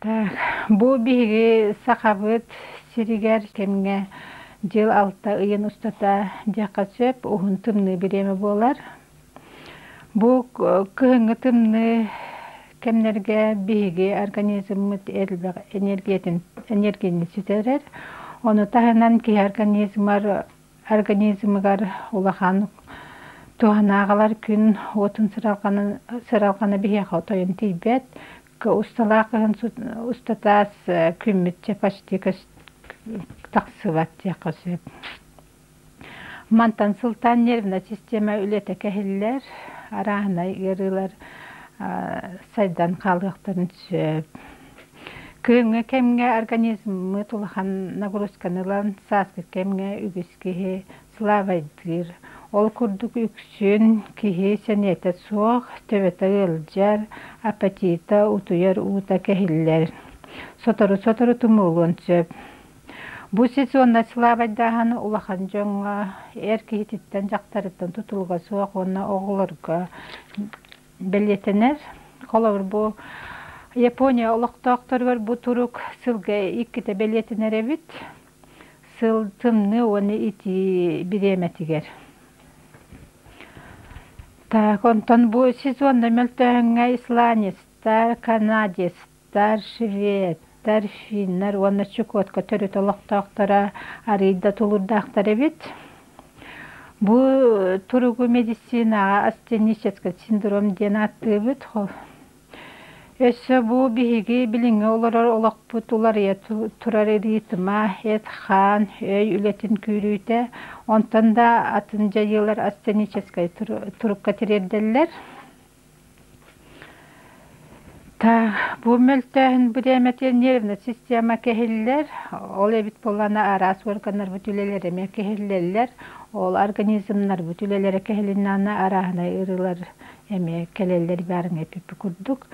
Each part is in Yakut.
Так, бу биһиги сахабыт сиригэр кэмҥэ дьыл алта ыйын устата диэххэ сөп уһун тымныы бириэмэ буолар. Бу кыһыҥҥы тымныы кэмнэргэ биһиги организммыт элбэх энергиятын энергияны сүтэрэр. Ону таһынан киһи организмар организмыгар улахан туһанааҕалар күн уотун сыралҕана биһиэхэ отойун тиийбэт. Усталаах кыһын устатаас күммүт почти тахсыбат диэххэ сөп. Мантан сылтаан нервнэй система үлэтэ кэһиллэр, арааһынай ыарыылар сайдан хаалыахтарын сөп. Кыһыҥҥы кэмҥэ организммыт улахан нагрузканы ылан, сааскы кэмҥэ үгүс киһи сылаабайдыыр. Ол курдук үксүн киһи сэниэтэ суох, төбөтө ыалдьар, апатита, утуйар уута кэһиллэр. Сотору-сотору тумуулуон сөп. Бу сезонна сылаабайдааһын улахан дьоҥҥо, эр киһититтэн дьахтарыттан тутулуга суох уонна оҕолорго бэлиэтэнэр. Холобур, бу Япония олохтоохторугар бу турук сылга иккитэ бэлиэтэнэр эбит. Сыл тымныы уонна итии бириэмэтигэр. Так, онтон бу сезонна мөлтөөһүҥҥэ исландецтар, канадецтар Тар, шведтэр, финнэр уонна Чукотка төрүт олохтоохторо арыый да тулуурдаахтар эбит. Бу туругу медицинаҕа астенический синдром диэн ааттыыбыт. Өссө бу биһиги билиҥҥи олорор олохпут уларыйа турар ритма, эт-хаан, өй үлэтин күүрүүтэ, онтон да атын дьайыылар астеническай турукка тириэрдэллэр. Бу мөлтөөһүн бириэмэтигэр нервнэй система кэһиллэр, ол эбит буоллаҕына араас органнарбыт үлэлэрэ эмиэ кэһиллэллэр, ол организмнарбыт үлэлэрэ кэһилиннэҕинэ арааһынай ыарыылар эмиэ кэлэллэр баарыҥа эппиппит курдук.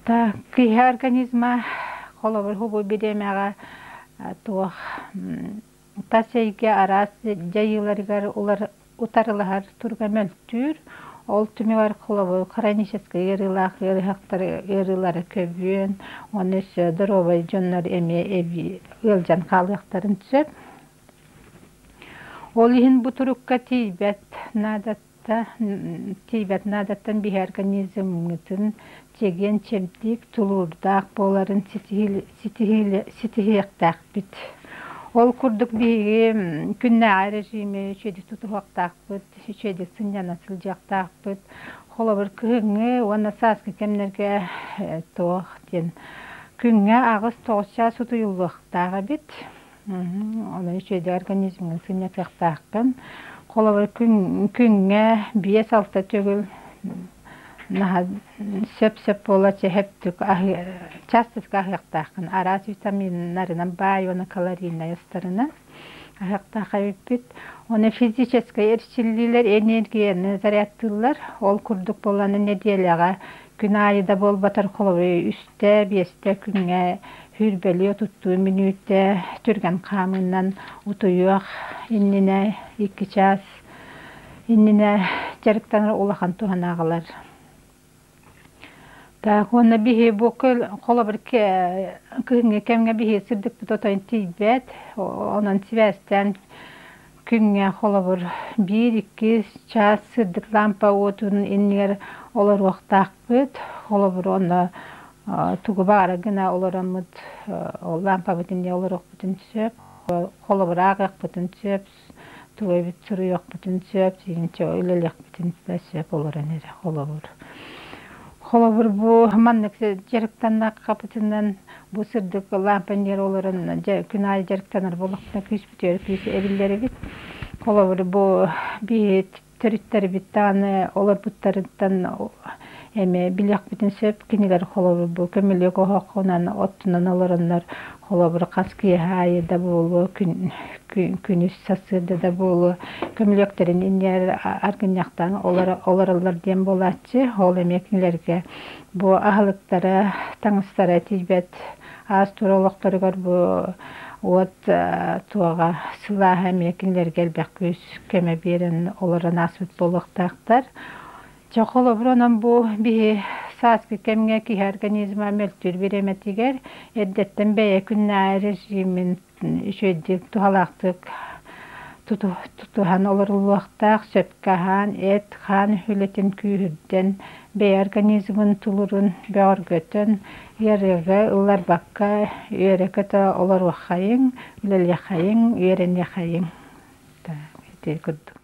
Киһи организма холобур бу бириэмэҕэ туох тас эйгэ араас дьайыыларыгар утарылаһар туруга мөлтүүр. Ол түмүгэр холобур хроническай ыарыылаах ыарыһахтар ыарыылара көбүөн, уонна өссө доруобай дьоннор эмиэ эбии ыалдьан хаалыахтарын сөп. Ол иһин бу турукка тиийбэт наадата тиийбэт наадаттан биһи организммытын чэгиэн-чэбдик, тулуурдаах буоларын ситиһиэхтээхпит. Ол курдук биһиги күннээҕи режими үчүгэйдик тутуһуохтаахпыт, үчүгэйдик сынньана сылдьыахтаахпыт. Холобур, кыһыҥҥы уонна сааскы кэмнэргэ туох диэн күҥҥэ 8-9 чаас утуйуллуохтаах эбит. Онон үчүгэйдик организмҥын сынньатыахтааххын. Холобур, күҥҥэ 5-6 төгүл наһаа сөп-сөп буола чэһэптик частотка аһыахтааххын. Араас витаминнарынан баай уонна калорийнай астарынан аһыахтаах эбиппит. Уонна физическэй эрчиллиилэр энергияны зарядтыыллар. Ол курдук буоллаҕына нэдиэлэҕэ күн аайы да буолбатар холобур үстэ, биэстэ күҥҥэ сүүрбэлии отуттуу мүнүүтэ түргэн хаамыынан утуйуох иннинэ 2 чаас иннинэ дьарыктанар улахан туһанааҕылар. Так уонна биһи бу холобур кыһыҥҥы кэмҥэ биһи сырдыкпыт отойун тиийбэт, онон сибээстээн Күҥҥэ холобур 1-2 чаас сырдык лаампа уотун иннигэр олоруохтаахпыт. Холобур, онно тугу баҕарар гына олороммут ол лаампабыт иннигэр олоруохпутун сөп. Холобур, ааҕыахпытын сөп, тугу эбит суруйуохпутун сөп, сиинчэ үлэлиэхпитин да сөп олорон эрэ холобур. Холобур, бу маннык дьарыктаннаххапытынан бу сырдык лаампа иннигэр олорон күн аайы дьарыктанар буоллахпына күүс бүтүөр күүс эбиллэр эбит. Холобур, бу биһи төрүттэрбит даҕаны олорбуттарыттан эмиэ билиэхпитин сөп. Кинилэр холобур бу көмүлүөк оһоххунан оттунан олороннор холобур хас киэһэ аайы да буолуо, күнүс сарсыарда да буолуо көмүлүөктэрин иннигэр аргынньахтаан олороллор диэн буолааччы. Ол эмиэ кинилэргэ бу аһылыктара, таҥастара тиийбэт аас-туор олохторугар бу уот туоҕа сылааһа эмиэ кинилэргэ элбэх күүс көмө биэрэн олорон ааспыт буолуохтаахтар. Чэ, холобур, онон бу биһи Сааскы кэмҥэ киһи организма мөлтүүр бириэмэтигэр эрдэттэн бэйэ күннээҕи режимин үчүгэйдик туһалаахтык тутуһан олоруллуохтаах, сөпкө аһаан, эт-хаан үлэтин күүһүрдэн, бэйэ организмын тулурун бөҕөргөтөн, ыарыыга ылларбакка үөрэ-көтө олоруоххайыҥ, үлэлиэххэйиҥ, үөрэниэххэйиҥ. Ити курдук.